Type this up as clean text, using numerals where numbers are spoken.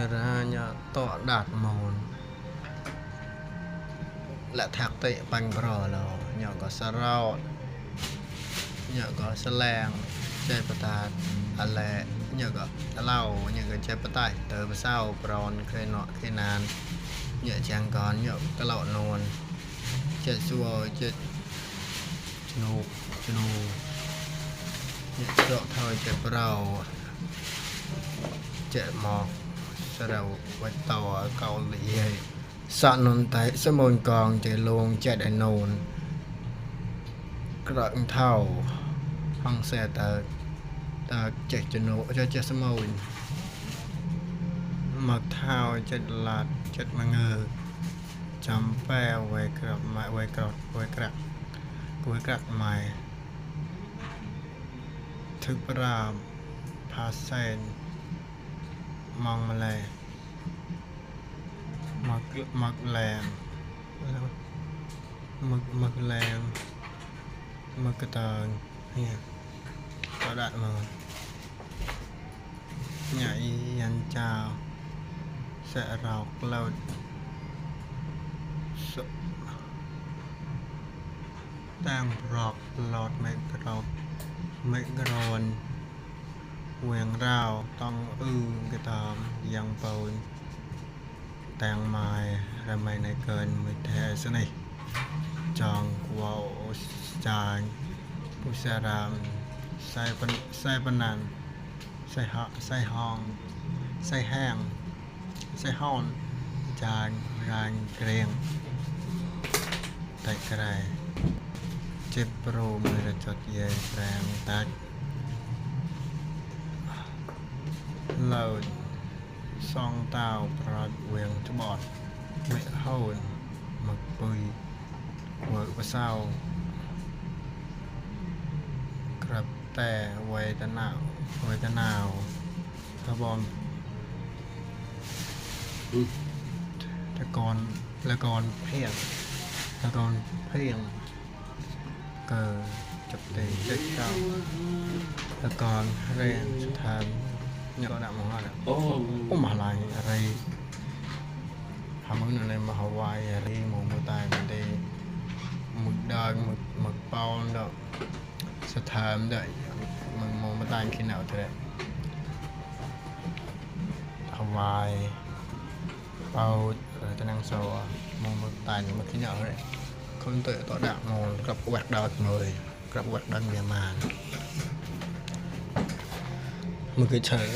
Caranya to đạt mồn là thạc tệ bánh bò lò nhỏ có xa rau nhỏ có xa làng chơi bà tạt à lẹ nhỏ có lau nhỏ có chơi bà tay tớ bà sao bron khơi nọ khơi nàn nhỏ chàng con nhỏ có lọ nôn chơi xua chơi nụ nhỏ rọ thôi chơi bò chơi mọc sau đầu quay tàu ở cầu lì sọ nôn tay sẽ môn còn chơi luôn chơi đại nôn cái thầu hăng xe ta chạy cho nó cho chơi sớm môn mặc thao chơi lạt chơi mà ngờ chấm phe quay cặp mày quay cặp mày thức ra phá sen mong mà lẹ mặc lèm mặc lèm mặc cái tờ nha có đạn mà nhảy ăn chào sẽ rọc lâu đang rọc lọt mấy gòn quyền ràoต้องcái tầm yang bầu tàng mài ra mày này cơn mới thế thế này chọn wow chàngผู้สารามใส่ปนันใส่ห้องใส่แห้งใส่ห้อนจานรางเกรียงแต่กระไรเจ็บโปรมือจดเย่แรงตักเราซองเต้าปลอดเวียงจะบอดไม่เข้าหมึกปุยหัวกระเซ้ากระแต่ไว้ตะหนาวถ้าบอมตะกอนเพียงเกิดจับเตะเด็กเจ้าตะกอนเรียนสุดท้ายเนี่ยก็ดับมองว่าโอ้มาลายอะไรทำอะไรมาฮาวายอะไรมองมาตายมันได้หมึกดางหมึกเปาเนาะสถานได้มึงมองมาตายขี้หนาวเถอะฮาวายเปาตะนังโซมองมาตายมาขี้หนาวเลยคนเตะต่อดักมองกับแหวกดาวเลยกับแหวกดันเมียมานมึงเคยเฉย